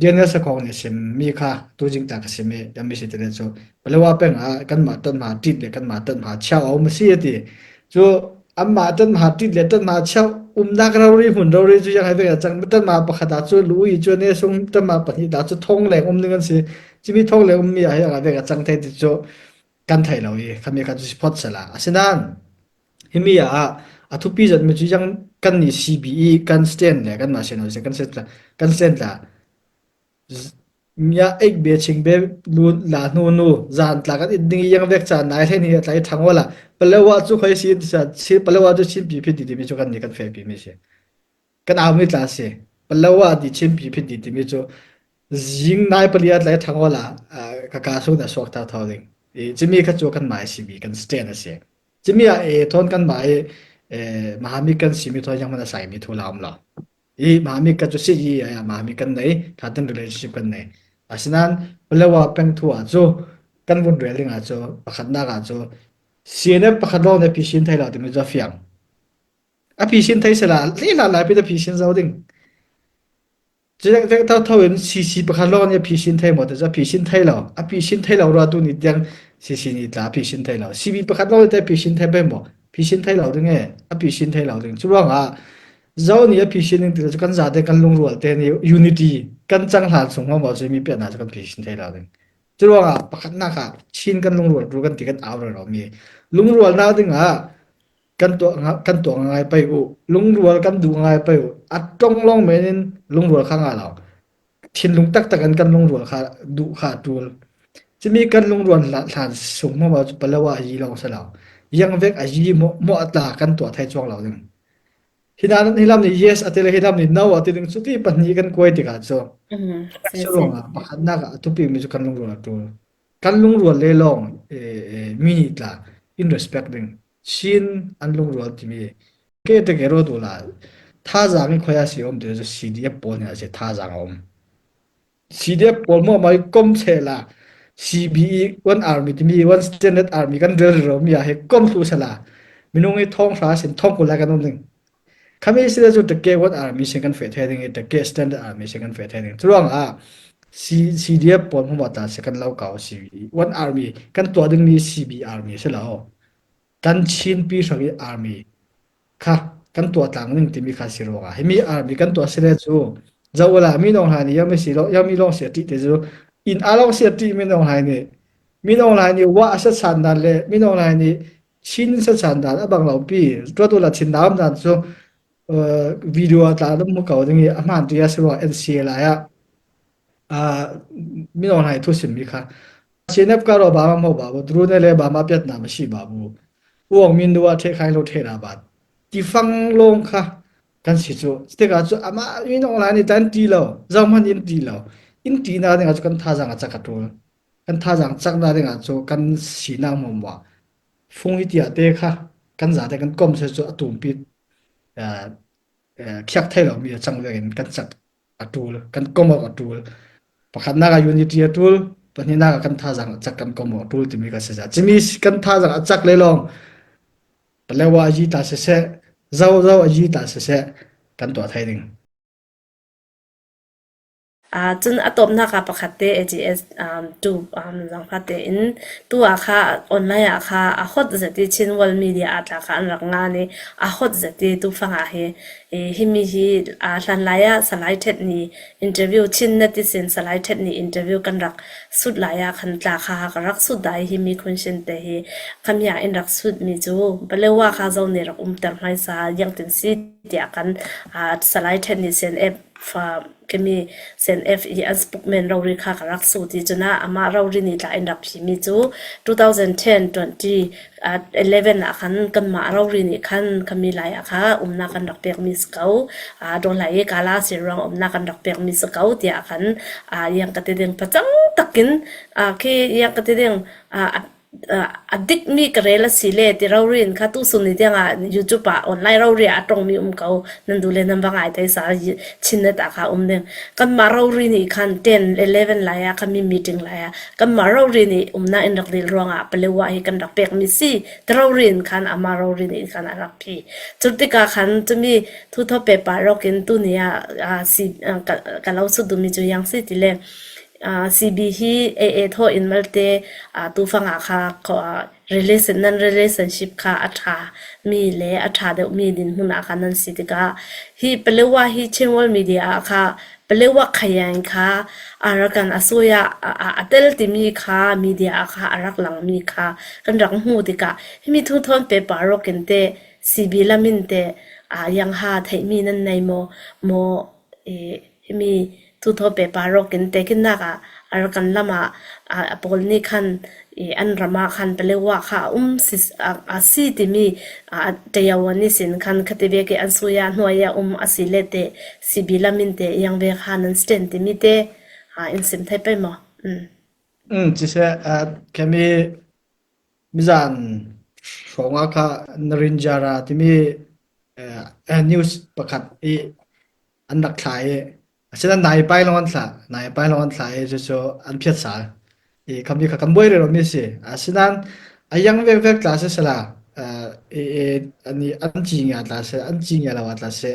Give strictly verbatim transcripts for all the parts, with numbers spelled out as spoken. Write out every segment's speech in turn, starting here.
Daniel Sakhong nih sim mi kha, tu zing ta ka sim e, dam mi si te le cu, Palawa peng ah kanmah tat hma tit le kanmah tat hma chiau a um a si a ti. Cu anmah tat hma tit le tat hma chiau umnak rori hmun rori cu ziang hai vek a cang, tat hma pakhat ah cu lu i cu ne sung tat hma pahnih ta cu thong leng um ning an si. Cimi thong leng um mi ah hi a vek a cang thei ti cu kan thei lo i, khami kha cu si phawt sala. Asinain, himi ah a thupi zat mi cu ziang kan ni C B i kan stand le kanmah stand lo si, kan stand tla, kan stand tla. Mia ek be ching be lu la hnu nu, zan tla kan it ding i yang vek ca nai hlei ni tla i thang wala. Palawa cu khoi si, si, Palawa cu Chin pi phit ti, ti mi cu kan ni kan feh pi mi si. Kan au mi tla si. Palawa ti Chin pi phit ti, ti mi cu zing nai pali a tla i thang wala, ah, ka ka sung da suak thau thau ding. I, cimi kha cu kan mai si mi kan stand a si. Cimi ah e thawn kan mai, eh, mahamik kan si mi thawn yang mana sai mi thu la um lo. I mahamik ka cu si i, ah, mahamik kan nei, thatan relationship kan nei. Asinain Palawa peng thu ah cu kan vun rel ding ah cu, pakhatnak ah cu, C N F pakhat lawng nih a phisin thei lo timi cu a fiang. A phisin thei sila, lila lai pi a phisin zo ding. Cu vek, vek tho tho in C C pakhat lawng nih a phisin thei maw, ti cu a phisin thei lo. A phisin thei lo ruah tu ni tiang C C ni tla a phisin thei lo. C B pakhat lawng nih te a phisin thei pei maw? Phisin thei lo ding e, a phisin thei lo ding. Cu ruangah zo ni a phisin ding ti cu kan zate kan lungrual te ni unity kan cang hlan sung maw, maw cu mi piannak cu kan phisin thei lo ding. Cu ruangah pakhatnak ah Chin kan lungrual tu kan ti kan au rero mi. Lungrualnak dingah kan tuah nga-, kan tuah ngai pei uh, lungrual kan duh ngai pei uh, a ṭong lawng men in lungrual kha ngai lo. Thinlung taktak in kan lungrual kha, duh kha a ṭul. Cumi kan lungrual hla-, hlan sung hmawm cu Palawa a yi lawng si lo. Yang vek a yi hmawh, hmawh a tla kan tuah thei cuang lo ding. Hi na, hi lam nih yes a ti le, hi lam nih no a ti ding, cuti pahnih kan kuai tikah cu. Mm, si, si. Ruangah pakhatnak ah a thupi mi cu kan lungrual a ṭul. Kan lungrual le lawng, eh, eh, mi nih tla in respect ding. Chin an lungrual timi. Ke te ke rawt uhla, thazaang i khuaia si a um ti cu C D F pawl hna si thazaang a um. C D F pawl hmuahhmuah i kom sehla, C B i one army timi, one standard army kan rel rero mi ah hi kom thluh sehla, minung i thawng hra sin thawng kul lai kan um ding. Khami si le cu Take One Army sin kan feh thei ding i, Take Standard Army sin kan feh thei ding. Curuangah C-, C D F pawl hmuahhmuah ta si kan lo kau, C B i one army kan tuah ding mi C B army si lo. Kan Chinpi hrang i army kha kan tuah tlang ding timi kha si ruangah, himi army kan tuah si le cu, zoh ula, mi nong hai ni, yami si lo, yami long si a ṭih te cu, in a long si a ṭih mi nong hai ni, mi nong hai ni, wah a sa san dan le, mi nong hai ni, Chin sa san dan a bang lo pi, tuah tu la Chin dam dan cu, eh, video a tla dam mu kau ding i, a hman ṭi a si ruangah N C A lai ah, ah, mi nong hai thu sim mi kha. C N F ka ro ba ma mo ba bu, drone le ba ma piat na ma si ba bu. Uang min dua the khai lo the na ba. Ti fang long kha kan si cu. Stika cu ama mi nong lai ni tan ti lo, zau man in ti lo. In ti na ding a cu kan thazaang a cak a ṭul. Kan thazaang cak na ding a cu kan si na mo mo. Fung hi tia te kha kan za te kan kom se cu a tumpi, ah, eh, khiak thei lo mi a cang vekin kan cak a ṭul, kan kom awk a ṭul. Pakhatnak ah unity a ṭul, pahnihnak ah kan thazaang a cak kan kom awk a ṭul timi kan si. Cimi kan thazaang a cak le lawng, Palawa a yi ta siseh, Zozo a yi ta siseh, kan tuah thei ding. Ah, cun a tawpnak ah pakhat te A G S, um, tu, um, zangfah te in tu ah kha online ah kha a hot zet i Chin World Media ah tla kha an rak ngan i a hot zet i tu fang ah hi, eh, himi hi, ah, hlanlai ah Salai Ṭhet ni interview, Chin netizen Salai Ṭhet ni interview kan rak sut lai ah khan tla kha ka rak sut dai himi khun sin te hi khami ah in rak sut mi cu Palawa kha zo nih rak umter hmaisa ziangtin si tiah khan, ah, Salai Ṭhet ni C N F fa, kemi C N F i an spokesman rori kha ka rak sut i cun ah amah rori nih tla in rak phimi cu two thousand ten twenty, ah, eleven ah khan kanmah rori nih khan khami lai ah kha umnak kan rak pekmi si ko, ah, daw lai i kala si ruang umnak kan rak pekmi si ko tiah khan, ah, yang ka ti ding pacang takin, ah, khi yang ka ti ding, ah, a dik mi ka rel a si le ti rori in kha tu sun ni tiang a YouTube a online rori a tong mi um ko, nan du le nan va ngai thei sa, Chin Net a kha um ding. Kanmah rori ni khan ten eleven lai a kha mi meeting lai a, kanmah rori ni umna in rak dil ruang a Paletwa hi kan rak pek mi si ti rori in khan ama rori ni khan a rak phi. Cutika khan tumi thu thaw pepa rok in tu ni a, a, si, a, ka, ka lo sut dumi cu yang si ti le, a, C B hi A A thaw in malte, a, tu fang a kha ko, a, relation, nan relationship kha a tha mi le a tha deuh mi din hmun a kha nan si tika hi Paletwa hi Chin World Media a kha Paletwa kha yang kha Arakan a suya a, a, a tel ti mi kha media a kha a rak lang mi kha kan rak hmu tika himi thu thawn pepa rok in te C B lam in te, a, yang ha theih mi nan nei maw, maw, e, himi thu thaw pepa rok in te kinnak a Arakan lam a, a, a pawl ni khan, e, an ram a khan Paletwa kha a um si, a, a si ti mi, a, tayau an i sin khan khati vek i an suya hnuai a um a si le te C B lam in te yang vek ha nan sten ti mi te, a, in sim thei pei maw? Um. Um, ci se, a, kemi mizan hrawng a kha Narinjara timi, eh, eh, news pakhat i an rak thla i, a sinan nai pai lawng an thla, nai pai lawng an thla i cu cu an phiat sal. I khami kha kan buai rero mi si. A sinan a yang vek vek tla si sala, eh, i, i, an i, an ci ngia tla si, an ci ngia lo a tla si.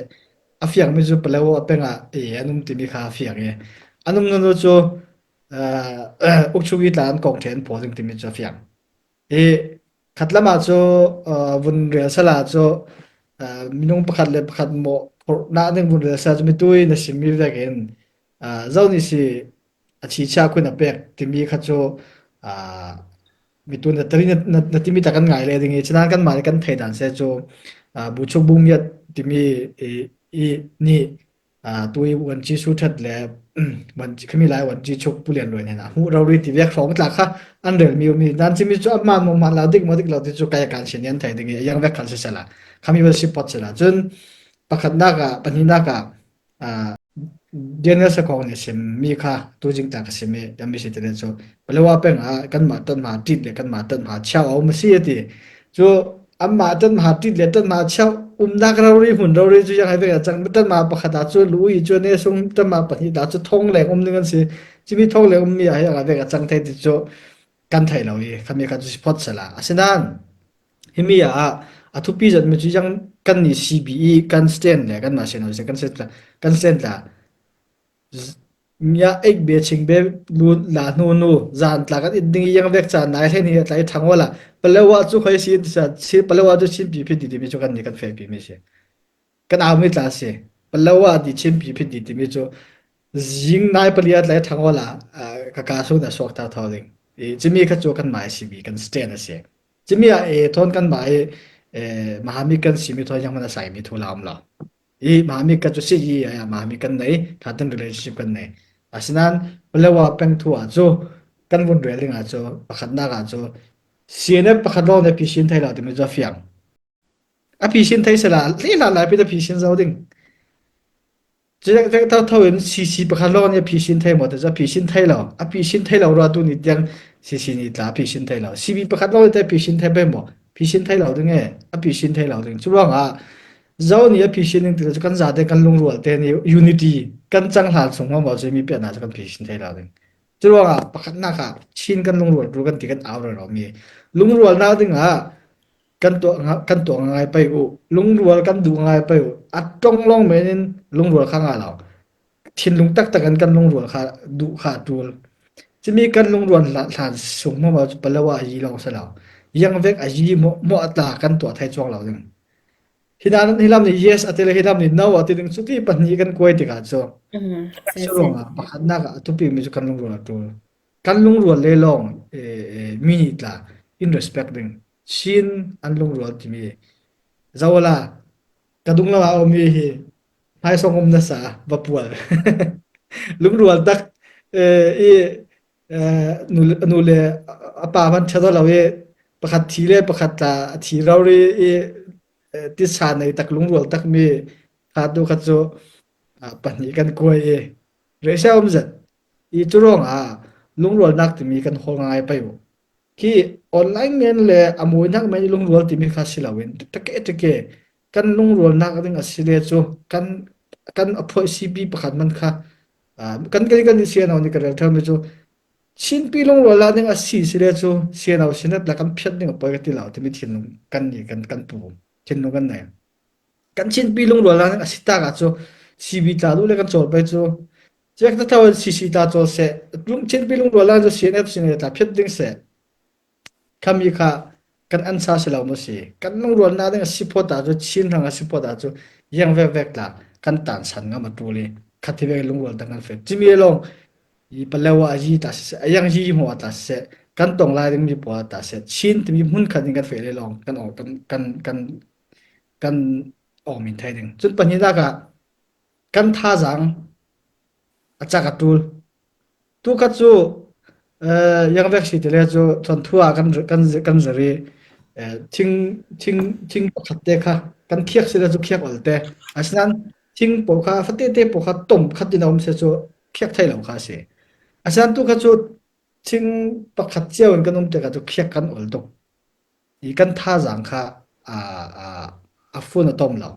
A fiang mi cu Paletwa peng ah i an um timi kha a fiang i. An um nunu cu, eh, ukchuk i tla an kong ṭhen pawl ding timi cu a fiang. I khat lam ah cu, aa, vun rel sal ah cu, aa, minung pakhat le pakhat mawh phorhnak ding vun rel sal ah cu mitu i na simmi vekin, aa, zo ni si a chicha khun a pek timi kha cu, aa, mitu na tari na, na, na timi ta kan ngai le ding i, cinan kanmah le kan thei dan se cu, aa, buchuk bung miat timi i, i nih, aa, tu i Wan Ci Su Ṭhat le, Wan Ci, khami lai Wan Ci Chuk Pu Lian Luai nen a hmuh rori ti vek hrawng tla kha an rel mi um i, nan cimi cu a man maw man lo dik maw dik lo ti cu kai a kan si nian thei ding i, a yang vek khan si sala. Khami va si pot sala. Cun pakhatnak ah, pahnihnak ah, aa, Daniel Sakong nih sim mi kha tu zing tla ka sim i, yan mi si ti le cu Paletwa peng ah kanmah tat hma tit le kanmah tat hma chiau a um a si a ti. Cu anmah tat hma tit le tat hma chiau umnak rori hmun rori cu yang hai vek a cang. Tat hma pakhat ah cu lu i cu ne sung, tat hma pahnih ah cu thong leng um ning an si. Cimi thong leng um mi ah hai vek a cang thei ti cu kan thei lo i, khami kha cu si phot sala. Asinan himi ah a thupi zat mi cu yang kan ni C B i kan stand le kanmah si no si kan stand la, kan stand la. Ngiah eik be ching be lu la hnu nu zan tla kan it ding i yang vek ca nai hlei ni tla i thang awla Paletwa cu hoi si in tisa si Paletwa cu Chin pi phit ti timi cu kan ni kan fehpi mi si. Kan au mi tla si. Paletwa ti Chin pi phit ti timi cu zing nai pali a tla i thang awla, aa, ka ka sung na suak thau thau ding. I cimi kha cu kan mai si mi kan stand a si. Cimi ah, eh, thawn kanmah i, eh, mahamik kan simi thawn yang man a saimi thu la um lo. I mahamik ka cu si i, aya, mahamik kan nei, thatan relationship kan nei. Asinan, Paletwa peng thu ah cu, kan vun rel ding ah cu, pakhatnak ah cu, C N F pakhat lawng nih a phisin thei lo timi cu a fiang. A phisin thei sila, lehla lai pi a phisin zo ding. Cek, cek tho tho in C C pakhat lawng nih a phisin thei maw, ti cu a phisin thei lo. A phisin thei lo ruah tu ni tiang C C ni tla a phisin thei lo. C B pakhat lawng nih a phisin thei pei maw? Phisin thei lo ding e. A phisin thei lo ding. Cu ruangah zo nih a phisin ding ti cu kan zate kan lungrual te nih unity kan cang hlan sung maw, maw cu mi piahnak cu kan phisin thei lo ding. Cu ruangah pakhatnak ah Chin kan lungrual tu kan ti kan au rero mi. Lungrualnak dingah kan tuah nga-, kan tuah ngaingai pei uh, lungrual kan duh ngaingai pei uh, a ṭong lawng men in lungrual kha ngai lo. Thinlung taktak in kan lungrual kha, duh kha a ṭul. Cumi kan lungrual hla-, hlan sung hmawh cu Paletwa a yi lawng si lo. Yang vek a yi hmawh, hmawh a tla kan tuah thei cuang lo ding. Hi nan, hi lam nih yes a ti le, hi lam nih no a ti ding, cuti pahnih kan kuai tikah cu. Mm, si, si. Curuangah pakhatnak ah a thupi mi cu kan lungrual a ṭul. Kan lungrual le lawng, eh, eh, mi nih tla in respect ding. Chin an lungrual timi. Zola, ka dunglam ah a um mi hi, hmaisawng um nasa, va pual. Lungrual tak, eh, i, eh, nu, nu le a pa hman ṭha lo i, pakhat thi le pakhat tla a thi rori i, eh, tisa nei tak lungrual tak mi kha tu kha cu, ah, pahnih kan kuai i, rehsia um zat. I cu ruangah lungrualnak timi kan hawl ngai pei uh. Khi online men le a mawi nak men i lungrual timi kha si loin, teke teke kan lungrual nak ding a si le cu kan, kan a phoih sipi pakhat man kha, aa, kan, kan, kan i sianau ni ka rel ṭhami cu Chinpi lungrual nak ding a si si le cu sianau sinat la kan phiat ding a poi ka ti lo timi thinlung kan ni kan, kan pu, thinlung kan nei. Kan Chinpi lungrual nak ding a si tak ah cu C B tla duh le kan cawl pei cu, cek ta tho C C tla cawl seh, lung, Chinpi lungrual nak cu C N F, C N A tla phiat ding seh. Khami kha kan an sa si lo maw si? Kan lungrual nak ding a si phawt ah cu, Chin hrang a si phawt ah cu, yang vek vek tla kan tan san ngam a ṭul i, khat hi vek lungrual dang kan feh. Cimi lawng i Palewa a yi ta siseh, a yang yi hmuh ta siseh, kan tong lai ding mi pawl ta siseh, Chin timi hmun khat in kan feh le lawng kan aw, kan, kan, kan, kan aw min thei ding. Cun pahnihnak ah kan thazaang a cak a ṭul. Tu kha cu, eh, yang vek si ti le cu thuanthu ah kan, kan, kan zir i, eh, thing, thing, thing pakhat te kha kan khiak si le cu khiak ol te. Asinain thing pawl kha, fatete pawl kha tom khat in a um si cu khiak thei lo kha a si. Asinain tu kha cu thing pakhat cio in kan um te kha cu khiak kan ol tuk. I kan thazaang kha, a, a, a fun a tom lo.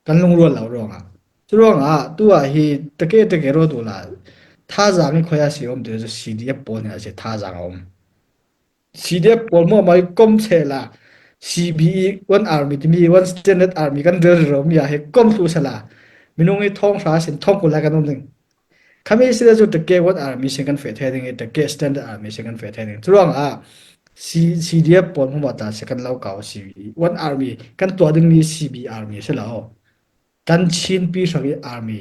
Kan lungrual lo ruangah. Cu ruangah, tu ah hi teke teke rawt uhla, thazaang i khoi a si a um ti cu C D F pawl hna a si thazaang a um. C D F pawl hmuahhmuah i kom sehla, C B i One Army timi, One Standard Army kan rel rero mi ah hi kom thluh sehla, minung i thawng hra sin thawng kul lai kan um ding. Khami si le cu teke One Army sin kan feh thei ding i, teke Standard Army sin kan feh thei ding. Cu ruangah C-, C D F pawl hmuahhmuah ta si kan lo kau, C B i One Army kan tuah dingmi C B Army si lo. Kan Chinpi hrang i Army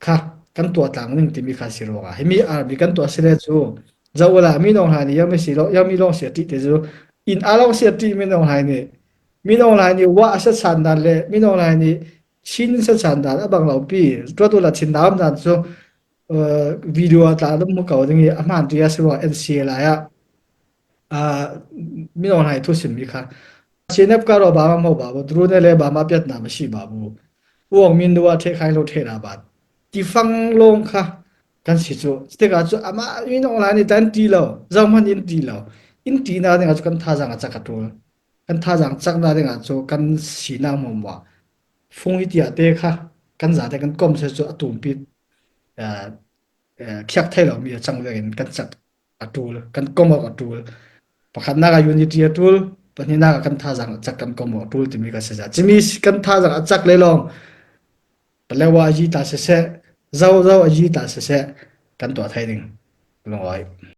kha kan tuah tlang ding timi kha si ruangah, himi Army kan tuah si le cu, zoh uhla, mi nawng hna nih, yami si lo, yami lawng si a ṭih te cu, in a lawng si a ṭih mi nawng hna nih, mi nawng hna nih wah a set san dan le mi nawng hna nih Chin set san dan a bang lo pi, tuah tu la Chin dam dan cu, eh, video a tla dam mu ko ding i a hman ṭi a si ruangah N C A lai ah, ah, mi nawng hna nih thu sim mi kha. C N F ka raw bama hmo babu, drone le bama piatna ma si babu. Uang min dua ṭheh khai lo ṭheh na ba. Ti fang lawng kha kan si cu. Tikah cu amah mi nawng lai nih tan ti lo, zohman in ti lo. In ti na dingah cu kan thazaang a cak a ṭul. Kan thazaang cakna dingah cu kan sinak hmuahhmuah fung i tiah te kha kan zate kan kom se cu a tumpi, eh, eh, khiak thei lomi a cang vekin kan cak a ṭul, kan kom awk a ṭul. Pakhatnak ah unity a ṭul, pahnihnak ah kan thazaang a cak kan kom awk a ṭul timi kan si caah. Cimi kan thazaang a cak le lawng, Palewa a yi ta siseh, zozo a yi ta siseh, kan tuah thei ding. Lungawi.